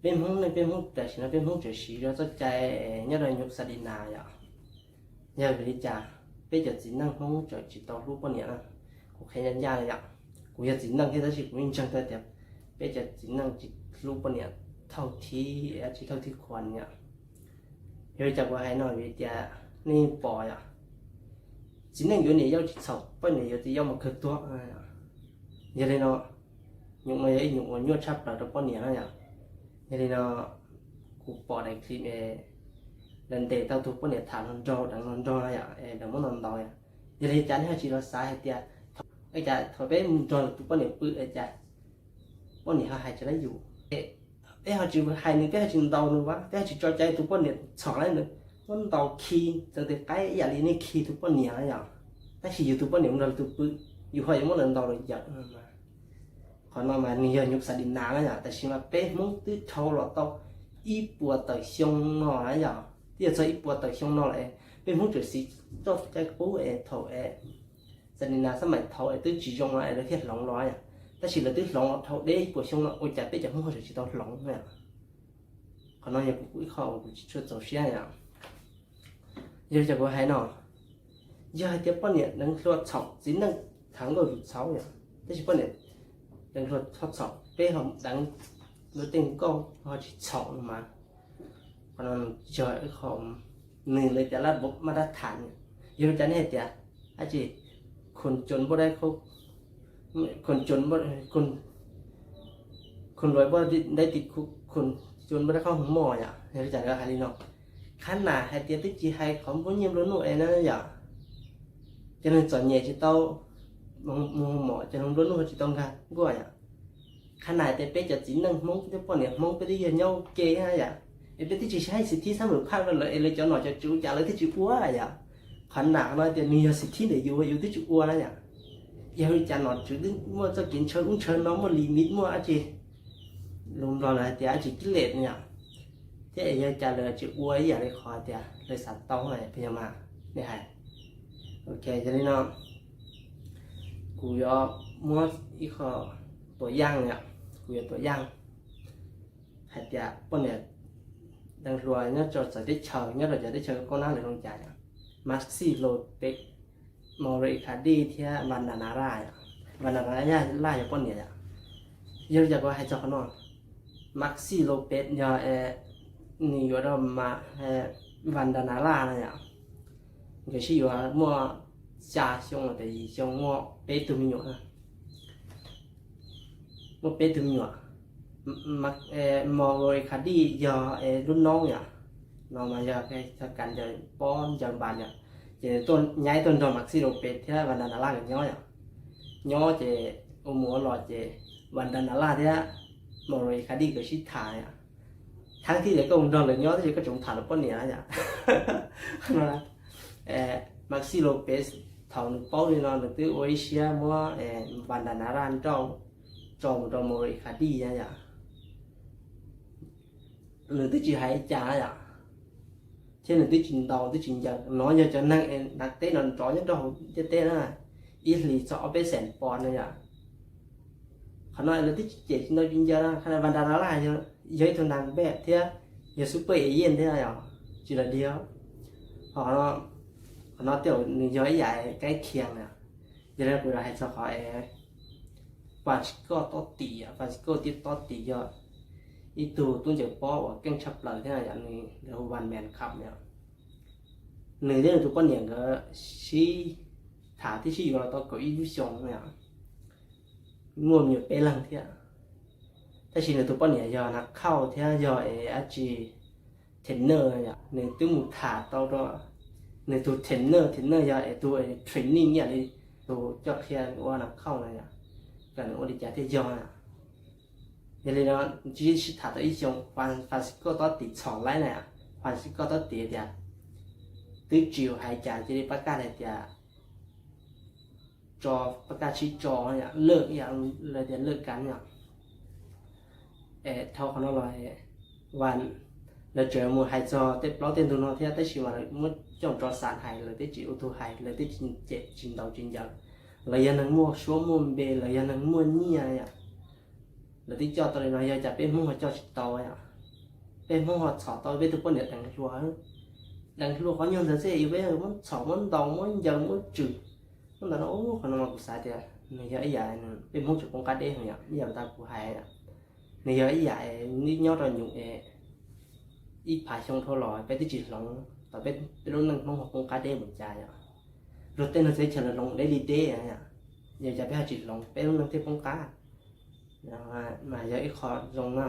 Peb Hmoob ne, peb Hmoob tam sim no peb Hmoob tseem siv zog txoj cai nyob rau nyuj xa di nas yom. Yog vim li cas peb cov txiv neej Hmoob tseem tsis tau hlub poj niam na? Kuv qhia ncaj ncaj li yom, kuv yog txiv neej thiab tab sis kuv yeej ntseeg tau tias peb cov txiv neej tsis hlub poj niam thauj thib, tsis thauj thib khuas yom. Yog li cas kuv hais no vim tias nej yeej pom yom, txiv neej yuav niam yau tsis txhaum, poj niam yuav txiv yau mas kawg tuag. Yog li no, nyuj no yog ib nyuj uas nyuaj tshaj plaws rau poj niam na yom. Yog li no, kuv pom daim clip es lawv ntes tau tus poj niam tham hluas nraug, deev hluas nraug no yom, es lawv muab ntaus ntaus yom. Yog li cas nej ho tsis los xav hais tias, cas thaum peb mus nrog lwm tus poj niam pw es cas poj niam ho hais tsis laib yus? Peb ho tsis hais nws, peb ho tsis ntaus nws, peb ho tsis tso cai tus poj niam txhaum laib nws, muab ntaus khi, txeev tes qaib ib yam li nej khi tus poj niam na yom. Tab sis yus tus poj niam mus nrog lwm tus pw, yus ho yuav muab lawv ntaus los yawm. Qhov no mas nws yog nyuj xa di nas na yom, tab sis mas peb Hmoob twb dhau los tau ib puas tawm xyoo no na yom, twb yog txog ib puas tawm xyoo no lawm, peb Hmoob tseem siv txoj cai qub es thaum es xa di nas xab maim thaud es twb tsis zoo no es lawv thiaj hloov los yom. Tab sis lawv twb hloov los dhau deb ib puas xyoo no ua cas peb cov Hmoob ho tseem tsis tau hloov na yom. Qhov no yog kuv ib qho uas kuv tsis tshua txaus siab yom. Yog li cas kuv hais no, yog hais tias poj niam deev hluas txhaum, txiv neej tham nkauj yus txhaum yom, tab sis poj niam deev hluas txhaum, peb ho deev luag tej nkauj ho tsis txhaum no mas, qhov no yog ib qho nws lawv tias lab maj dab tham. Yog li cas nej hais tias dab tsi, khuv coo npauj dab khaub, khuv coo, khuv luas npauj dab tim, khuv coo npauj dab khaub hoo moj yom, yog li cas lawv hais li no? Qhab nas hais tias twb tsis hais qhov nplua nyiaj nplua nuj es na yom, cov neeg txom nyem tsis tau mus hoo mom, cov neeg nplua nuj tsis tau nkag nkuaj yom. Qhab nas tias peb cov txiv neej Hmoob thiab poj niam Hmoob peb twb yog nyob ua ke na yom, es peb twb tsis haib xim thib xab mem phaj rau lawv es lawv cov nom cov tswv cas lawv twb tsis ua yom. Qhov nas no tias nws yog xim thib ntawm yus, yus twb tsis ua na yom. Yog li cas nom tswv twb muaj txoj kev ntshaw ub ntshaw no, muaj limit, muaj dab tsi, lus Nplog lawv hais tias dab tsi kib lem no yom, thiab es yog cas lawv tsis ua ib yam li qhov tias lawv xav tau pes yog mas, nej hais. Ok, yog li no kuv yuav muab ib qho tuam yaaj yom, kuv yuav tuam yaaj hais tias poj niam deev hluas nyob rau txawv teb chaws, nyob rau cov teb chaws Kaub Nab lawv zoo cas yom. Maxi Lopez, Mauro Icardi thiab Wanda Nara yom. Wanda Nara yog poj niam yom. Yog li cas kuv hais txog qhov no? Maxi Lopez yog nws yuav rau Wanda Nara no yom, nkawd sib yuav muaj xya xyoo los tias yim xyoo, muaj peb tug me nyuam, muaj peb tug me nyuam. Mauro Icardi yog lub noob yom, no mas yog txog kas ncaws pob ncaws npas yom, ces nyaib tuaj nrog Maxi Lopez thiab Wanda Nara nkawd nyob yom. Nyob ces ua mus ua los ces Wanda Nara thiab Mauro Icardi nkawd sib tham yom. Thaum thib ces koj mus nrog lawv nyob tab sis koj tseem tham lawv poj niam yom. Maxi Lopez thaum nws paub li no nws twb ua ib siab muab Wanda Nara nrauj tso mus rau Mauro Icardi yom. Nws twb tsis hais li cas yom, thiab nws twb tsis ntaus twb tsis ncaws. No yog cov neeg hnav teb no nrov nyob rau hauv ntiaj teb na, ib hlis txog ob peb xees pos no yom. Qhov no lawv twb tsis cem tsis ntaus tsis ncaws na. Qhov no Wanda Nara yog ib tug neeg npej thiab yog super agent thiab yom, tsis los dig. Ho qhov no tej zaum nws yog ib yam kaib khias na. Yog li kuv los hais txog qhov Francisco Totti, Francisco Totti yog ib tug tub ncaws pob uas keej tshaj plaws thiab yom, nws hu One Man Club yom. Nws thiab nws tus poj niam nkawd sib tham thiab sib yuav los tau kaum ib lub xyoo yom, muaj me nyuam peb leeg thiab. Tab sis nws tus poj niam yog nas khauj thiab yog es dab tsi, trainer yom, nws twb mus tham tau rau, nws tus trainer, trainer yog es tus training ib yam li tus coj qhia ua nas khauj na yom, kom nws ua li cas thiaj yog na. Yog li no, sib tham tau ib xyoo, Francisco Totti txhom laib na, Francisco Totti tias twb tsis hais cas cia li pab kaj hais tias tso, pab kaj sib tso, lawj, lawv tias lawj kas yom. Es dhau qhov no los, Van, lawv tseem mus hais txog tej plaub tej ntug no thiab tab sis mas lawv muab coj tso xav hais, lawv twb tsis ua tus hais, lawv twb tsis cem tsis ntaus tsis ncaws. Lawv yog neeg muaj suab muaj npe, lawv yog neeg muaj nyiaj yom. Lawv twb coj tau li no, yog cas peb Hmoob ho coj tsis tau yom? Peb Hmoob ho txhom tau peb tug poj niam deev hlua. Deev hlua qhov nyuag ntawd xwb peb muab txhom muab ntaus muab ncaws muab tswm. Hnub ntawd no qhov no mas kuv xav tias nws yog ib yam, peb Hmoob tseem poob qab deb heev yom, ib yam li kuv hais, nws yog ib yam nyob rau nyuam ib phav xyoo dhau los peb twb tsis hloov tau peb lub neej Hmoob ho poob qab deb mus cas yom. Luag tej neeg txawv chaw lawv hloov deb li deb, yog cas peb ho tsis hloov peb lub neej thiaj poob qab. Mas yog ib qho zoo na.